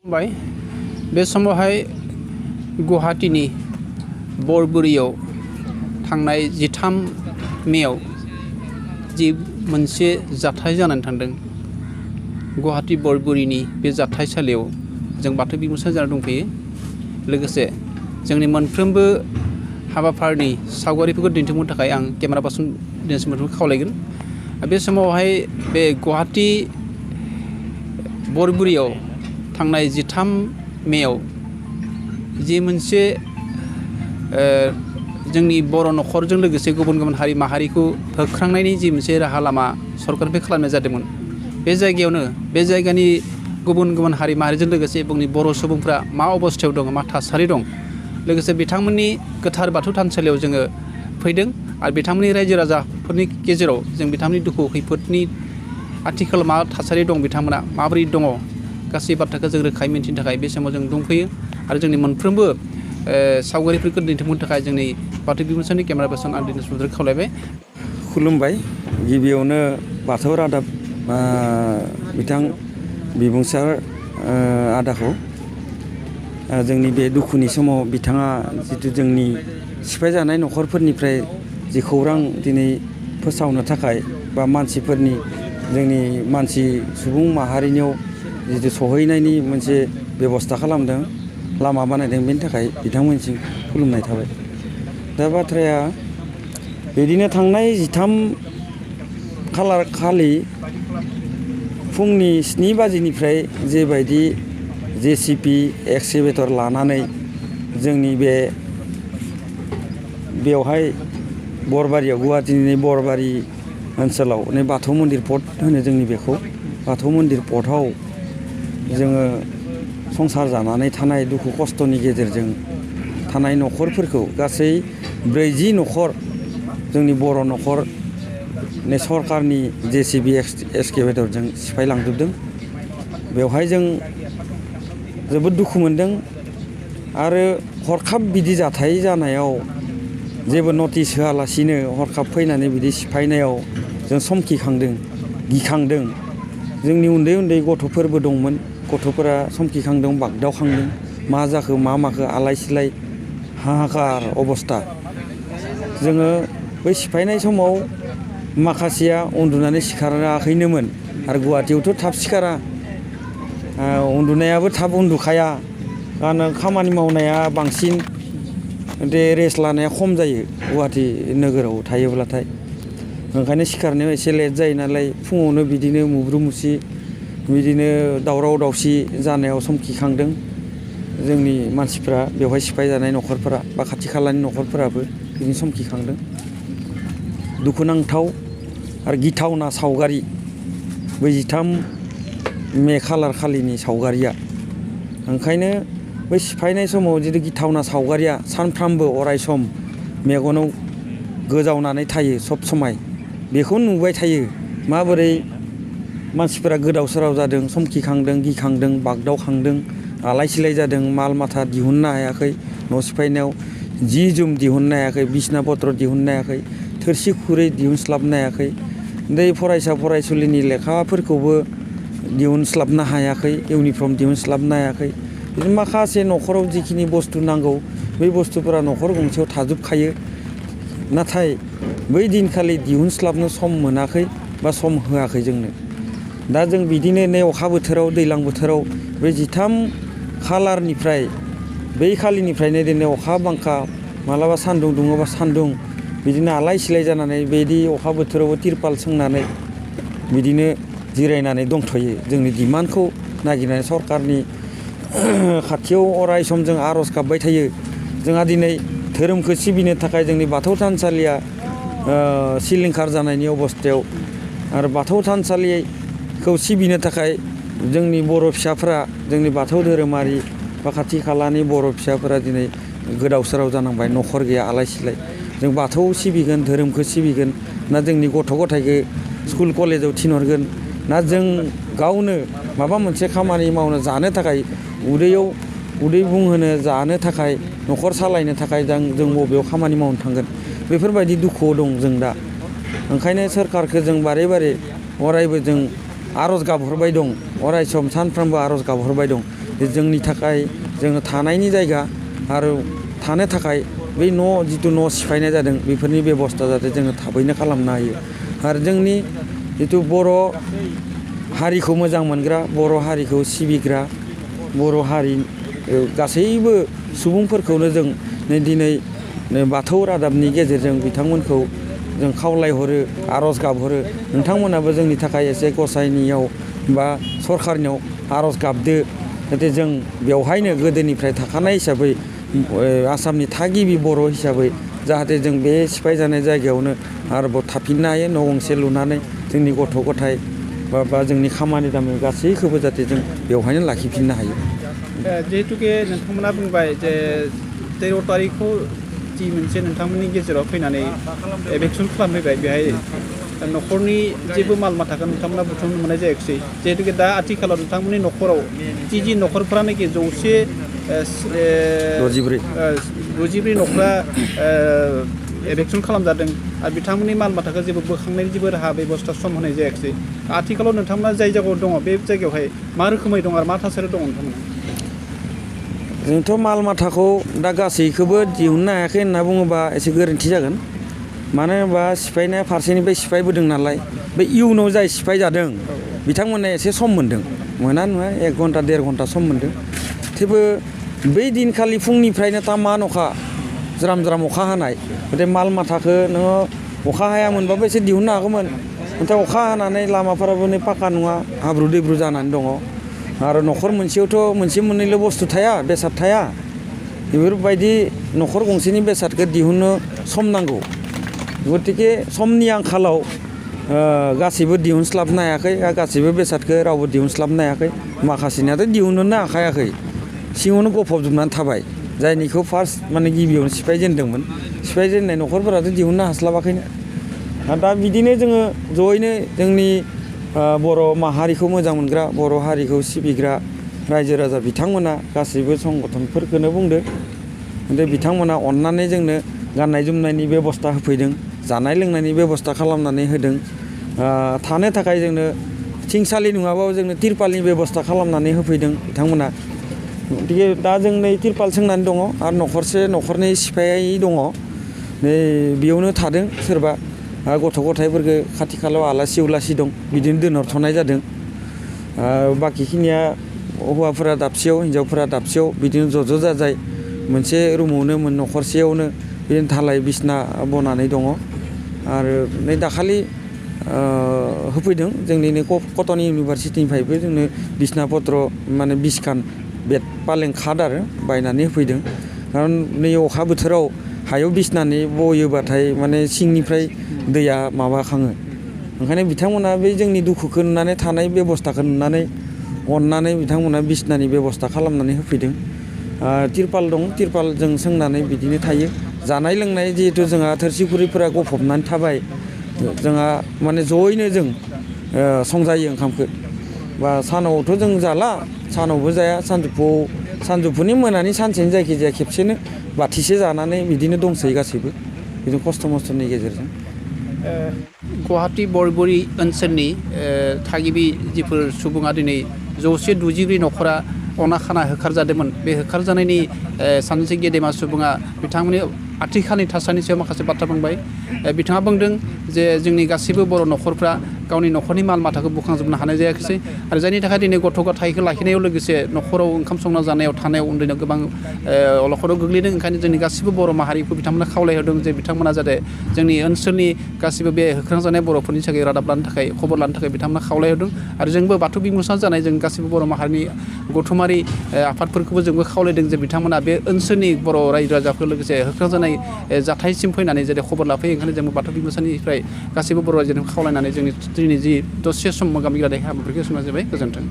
बाय बे समावहाय गुवाहाटीनि बरबुरियाव थांनाय 13 मेयाव जि मोनसे जाथाय जानानै थांदों। गुवाहाटी बरबुरिनि बे जाथायसालियाव जों बाथौ बिबुंसार जाना दंफैयो। लोगोसे जोंनि मोनफ्रोमबो हाबाफारिनि सावगारिफोरखौ दिन्थिफुंनो थाखाय आं केमेरा पार्सन दिन्थिफुंनो खावलायगोन। बे समावहाय बे गुवाहाटी बरबुरियाव थांनाय 13 मेयाव जि मोनसे जोंनि बर' न'खरजों लोगोसे गुबुन गुबुन हारि माहारिखौ होख्रांनायनि जि मोनसे राहा लामा सरकारनिफ्राय खालामनाय जादोंमोन। बे जायगायावनो बे जायगानि गुबुन गुबुन हारि माहारिजों लोगोसे जोंनि बर' सुबुंफ्रा मा अबस्थायाव दङ, मा थासारि दं, लोगोसे बिथांमोननि गोथार बाथौ थानसालियाव जोङो फैदों आरो बिथांमोननि रायजो राजाफोरनि गेजेराव जों बिथांमोननि दुखु खैफोदनि आथिखालाव मा थासारि दं, बिथांमोना माबोरै दङ, गासै बाथ्राखौ जों रोखायै मिन्थिनो थाखाय बे समाव जों दंफैयो आरो जोंनि मोनफ्रोमबो सावगारिफोरखौ दिन्थिफुंनो थाखाय जोंनि बाथौ बिबुंसारनि केमेरा पार्सन आं दिन्थिफुंनो खावलायबाय। खुलुमबाय। गिबियावनो बाथौ रादाब बिथां बिबुंसार आदाखौ जोंनि बे दुखुनि समाव बिथाङा जिथु जोंनि सिफायजानाय न'खरफोरनिफ्राय जि खौरां दिनै फोसावनो थाखाय बा मानसिफोरनि जोंनि मानसि सुबुं माहारिनियाव जिथु सहैनायनि मोनसे बेबस्था खालामदों, लामा बानायदों, बेनि थाखाय बिथांमोनसिम खुलुमनाय थाबाय। दा बाथ्राया बिदिनो थांनाय 13 खालार खालि फुंनि 7 बाजिनिफ्राय जेबायदि JCB एक्सकेभेटर लानानै जोंनि बेवहाय बरबारियाव, गुवाहाटीनि बरबारि ओनसोलाव बाथौ मन्दिर पथ होनो जोंनि बेखौ, बाथौ मन्दिर पथआव जोङो संसार जानानै थानाय दुखु खस्थ'नि गेजेरजों थानाय न'खरफोरखौ गासै 40 न'खर जोंनि बर' न'खर सरकारनि JCB एक्सकेभेटरजों सिफायलांजोबदों। बेवहाय जों जोबोद दुखु मोनदों आरो हरखाब बिदि जाथाय जानायाव जेबो नटिस होआलासिनो हरखाब फैनानै बिदि सिफायनायाव जों समखिखांदों, गिखांदों। जोंनि उन्दै उन्दै गथ'फोरबो दंमोन। गथ'फोरा समखिखांदों, बागदावखांदों। मा जाखो मा माखो आलाय सिलाय हाहाकार अबस्था। जोङो बै सिफायनाय समाव माखासेया उन्दुनानै सिखाराखैनोमोन आरो गुवाहाटीयावथ' थाब सिखारा, उन्दुनायाबो थाब उन्दुखाया, खामानि मावनाया बांसिन, रेस्ट लानाया खम जायो गुवाहाटी नोगोराव थायोब्लाथाय। ओंखायनो सिखारनायाव एसे लेट जायो नालाय फुङावनो बिदिनो मुब्रु मुसि बिदिनो दावराव दावसि जानायाव समखिखांदों जोंनि मानसिफ्रा, बेवहाय सिफायजानाय न'खरफोरा बा खाथि खालानि न'खरफोराबो बिदिनो समखिखांदों। दुखुनांथाव आरो गिथावना सावगारि बै 13 मे खालार खालिनि सावगारिया। ओंखायनो बै सिफायनाय समाव जिथु गिथावना सावगारिया सानफ्रामबो अरायसम मेगनाव गोजावनानै थायो सब समाय। बेखौ नुबाय थायो माबोरै मानसिफोरा गोदाव सोराव जादों, समखिखांदों, गिखांदों, बागदावखांदों, आलाय सिलाय जादों, माल माथा दिहुननो हायाखै, न' सिफायनायाव जि जोम दिहुननो हायाखै, बिसना पत्र दिहुननो हायाखै, थोरसि खुरै दिहुनस्लाबनो हायाखै, दै फरायसा फरायसुलिनि लेखाफोरखौबो दिहुनस्लाबनो हायाखै, इउनिफर्म दिहुनस्लाबनो हायाखै। बिदिनो माखासे न'खराव जिखिनि बुस्थु नांगौ बै बुस्थुफोरा न'खर गंसेयाव थाजोबखायो। नाथाय बै दिनखालि दिहुनस्लाबनो सम मोनाखै बा सम होआखै जोंनो। दा जों बिदिनो अखा बोथोराव, दैज्लां बोथोराव बै 13 खालारनिफ्राय बै खालिनिफ्रायनो दिनै अखा बांखा, मालाबा सान्दुं दुङोबा सान्दुं, बिदिनो आलाय सिलाय जानानै बेदि अखा बोथोरावबो तिरपाल सोंनानै बिदिनो जिरायनानै दंथ'यो। जोंनि डिमान्डखौ नागिरनानै सरकारनि खाथियाव अराय सम जों आर'ज गाबबाय थायो। जोंहा दिनै धोरोमखौ सिबिनो थाखाय जोंनि बाथौ थानसालिया सिलिंखार जानायनि अबस्थायाव, आरो बाथौ थानसालिखौ सिबिनो थाखाय जोंनि बर' फिसाफोरा, जोंनि बाथौ धोरोमारि बा खाथि खालानि बर' फिसाफोरा दिनै गोदाव सोराव जानांबाय, न'खर गैया, आलाय सिलाय। जों बाथौ सिबिगोन, धोरोमखौ सिबिगोन ना जोंनि गथ' गथायखौ स्कुल कलेजाव थिनहरगोन, ना जों गावनो माबा मोनसे खामानि मावनो जानो थाखाय उदै बुंहोनो जानो थाखाय, न'खर सालायनो थाखाय जों बबेयाव खामानि मावनो थांगोन। बेफोरबायदि दुखुआव दं जों दा। ओंखायनो सोरखारखौ जों बारे बारे अरायबो जों आर'ज गाबहरबाय दं, अराय सम सानफ्रोमबो आर'ज गाबहरबाय दं। जोंनि थाखाय जोङो थानायनि जायगा आरो थानो थाखाय बै जिथु न' सिफायनाय जादों बेफोरनि बेबस्था जाहाथे जोङो थाबैनो खालामनो हायो आरो जोंनि जिथु बर' हारिखौ मोजां मोनग्रा बर' हारिखौ सिबिग्रा बर' हारि गासैबो सुबुंफोरखौनो जों दिनै बाथौ रादाबनि गेजेरजों बिथांमोनखौ जों खावलायहरो आर'ज गाबहरो नोंथांमोनाबो जोंनि थाखाय एसे गसाइनियाव बा सरखारनियाव आर'ज गाबदो जाहाथे जों बेवहायनो गोदोनिफ्राय थाखानाय हिसाबै आसामनि थागिबि बर' हिसाबै जाहाथे जों बे सिफायजानाय जायगायावनो आरोबाव थाफिननो हायो न' गंसे लुनानै जोंनि गथ' गथाय बा जोंनि खामानि दामानि गासैखौबो जाहाथे जों बेवहायनो लाखिफिननो हायो जिहेतुके नोंथांमोना बुंबाय जे 13 तारिखखौ जि मोनसे नोंथांमोननि गेजेराव फैनानै एभेक्सन खालामफैबाय बेहाय न'खरनि जेबो माल माथाखौ नोंथांमोना बुथुमनो मोननाय जायाखिसै जिहेतुके दा आथिखालाव नोंथांमोननि न'खराव जि न'खरफोरानोखि 164 न'खरा एभेक्सन खालामजादों आरो बिथांमोननि माल माथाखौ जेबो बोखांनायनि जेबो राहा बेबस्था सम होनाय जायाखिसै आथिखालाव नोंथांमोना जाय जायगायाव दङ बे जायगायावहाय मा रोखोमै दं आरो मा थासारियाव दङ नोंथांमोना जोंथ' माल माथाखौ दा गासैखौबो दिहुननो हायाखै होनना बुङोबा एसे गोरोन्थि जागोन मानो होनोबा सिफायनाया फारसेनिफ्राय सिफायबोदों नालाय बे इयुनाव जाय सिफाय जादों बिथांमोना एसे सम मोनदों मोना नङा 1 घन्टा 1.5 घन्टा सम मोनदों थेवबो बै दिनखालि फुंनिफ्रायनो तामान अखा ज्राम ज्राम अखा हानाय गथिखे माल माथाखौ नोङो अखा हायामोनबाबो एसे दिहुननो हागौमोन नाथाय अखा हानानै लामाफोराबो नै पाक्का नङा हाब्रु दैब्रु जानानै दङ आरो न'खर मोनसेयावथ' मोनसे मोननैल' बुस्थु थाया बेसाद थाया बेफोरबायदि न'खर गंसेनि बेसादखौ दिहुननो सम नांगौ गतिके समनि आंखालाव गासैबो दिहुनस्लाबनो हायाखै गासैबो बेसादखौ रावबो दिहुनस्लाबनो हायाखै माखासेनियाथ' दिहुननोनो हाखायाखै सिङावनो गफबजोबनानै थाबाय जायनिखौ फार्स्ट माने गिबियावनो सिफायजेनदोंमोन सिफायजेननाय न'खरफोराथ' दिहुननो हास्लाबाखैनो दा बिदिनो जोङो जयैनो जोंनि बर' माहारिखौ मोजां मोनग्रा बर' हारिखौ सिबिग्रा रायजो राजा बिथांमोना गासैबो संगठनफोरखौनो बुंदो बिथांमोना अननानै जोंनो गाननाय जोमनायनि बेबस्था होफैदों जानाय लोंनायनि बेबस्था खालामनानै होदों थानो थाखाय जोंनो थिंसालि नङाबाबो जोंनो तिरपालनि बेबस्था खालामनानै होफैदों बिथांमोना गतिके दा जों नै तिरपाल सोंनानै दङ आरो न'खरसे न'खरनै सिफाय दङ नै बेयावनो थादों सोरबा गथ' गथायफोरखौ खाथि खालायाव आलासि उलासि दं बिदिनो दोनहरथ'नाय जादों बाखिखिनिया हौवाफोरा दाबसेयाव हिन्जावफोरा दाबसेयाव बिदिनो ज' जाजाय मोनसे रुमावनो न'खरसेयावनो बिदिनो धालाय बिसना बनानै दङ आरो नै दाखालि होफैदों जोंनिनो कटन इउनिभारसिटिनिफ्रायबो जोंनो बिसना पत्र माने 20 खान बेड पालें खाट आरो बायनानै होफैदों खारन नै अखा बोथोराव हायाव बिसनानै बयोबाथाय माने सिंनिफ्राय दैया माबाखाङो ओंखायनो बिथांमोना बे जोंनि दुखुखौ नुनानै थानाय बेबस्थाखौ नुनानै अननानै बिथांमोना बिसनानि बेबस्था खालामनानै होफैदों तिरपाल दं तिरपालजों सोंनानै बिदिनो थायो जानाय लोंनाय जिहेथु जोंहा थोरसि खुरैफोरा गफबनानै थाबाय जोंहा माने जयैनो जों संजायो ओंखामखौ बा सानावथ' जों जाला सानावबो जाया सानजौफुनि मोनानि सानसेनि जायखिजाया खेबसेनो बाथिसे जानानै बिदिनो दंसै गासैबो बिदिनो खस्थ' मस्थ'नि गेजेरजों गुवाहाटी बरबरि ओनसोलनि थागिबि जिफोर सुबुङा दिनै 164 न'खरा अना खाना होखारजादोंमोन बे होखारजानायनि सानैसो गेदेमा सुबुङा बिथांमोननि आथिखालनि थासारिनि सायाव माखासे बाथ्रा बुंबाय बिथाङा बुंदों जे जोंनि गासैबो बर' न'खरफ्रा गावनि न'खरनि माल माथाखौ बुखांजोबनो हानाय जायाखिसै आरो जायनि थाखाय दिनै गथ' गथायखौ लाखिनायाव लोगोसे न'खराव ओंखाम संना जानायाव थानायाव उन्दैनायाव गोबां अलखदाव गोग्लैदों ओंखायनो जोंनि गासैबो बर' माहारिखौ बिथांमोना खावलायहरदों जे बिथांमोना जाहाथे जोंनि ओनसोलनि गासैबो बे होख्रांजानाय बर'फोरनि थाखाय रादाब लानो थाखाय खबर लानो थाखाय बिथांमोना खावलायहरदों आरो जोंबो बाथौ बिमुसा जानाय जों गासैबो बर' माहारिनि गौथुमारि आफादफोरखौबो जोंबो खावलायदों जे बिथांमोना बे ओनसोलनि बर' रायजो राजाफोर लोगोसे होख्रांजानाय जाथायसिम फैनानै जाहाथे खबर लाफैयो ओंखायनो जोंबो बाथौ बिमुसानिफ्राय गासैबो बर' रायजोखौ खावलायनानै जोंनि दिनै जि दसे सम मोगा मोगि रादाय हाबाफारिखौ संना जाबाय गोजोन्थों